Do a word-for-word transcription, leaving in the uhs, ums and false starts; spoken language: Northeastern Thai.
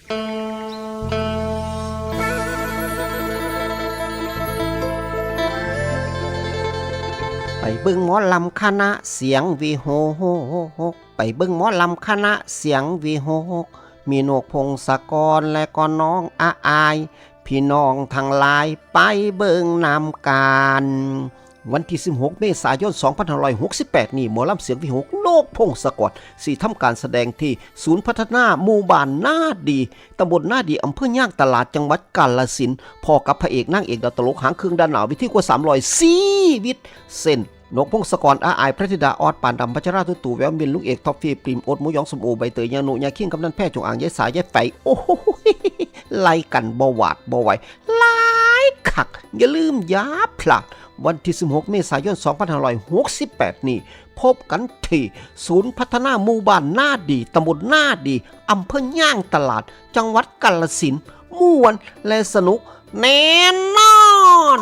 ไปเบิ่งหมอลำคณะเสียงวิหก ไปเบิ่งหมอลำคณะเสียงวิหก มีนกพงศกรและก็น้องอาอาย พี่น้องทั้งหลายไปเบิ่งนำกัน วันที่สิบหก เมษายน สองพันห้าร้อยหกสิบแปด นี้ หมอลำเสียงวิหก นกพงศกร สิทำการแสดงที่ศูนย์พัฒนาหมู่บ้านนาดี ตำบลนาดี อำเภอยางตลาด จังหวัดกาฬสินธุ์ พ้อกับพระเอกนางเอกดาวตลกหางเครื่องด้านหน้าเวทีกว่า สามร้อย ชีวิตเส้น นกพงศกร อาอาย พระธิดา ออด ปานดำ พัชรา ตุ๊ตู่ แวว มิน ลุงเอก ท็อฟฟี่ ปริม โอ๊ต หมูหยอง ส้มโอ ใบเตย ยานุ ยาคิง กำนัน แพทย์ จงอาง ยายสา ยายไฝ โอ้โห ไล่กันบ่หวาดบ่ไหว หลายคัก อย่าลืมอย่าพลาด วันที่สิบหก เมษายน สองพันห้าร้อยหกสิบแปด นี้ พบกันที่ศูนย์พัฒนาหมู่บ้านนาดี ตำบลนาดี อำเภอยางตลาด จังหวัดกาฬสินธุ์ ม่วนและสนุกแน่นอน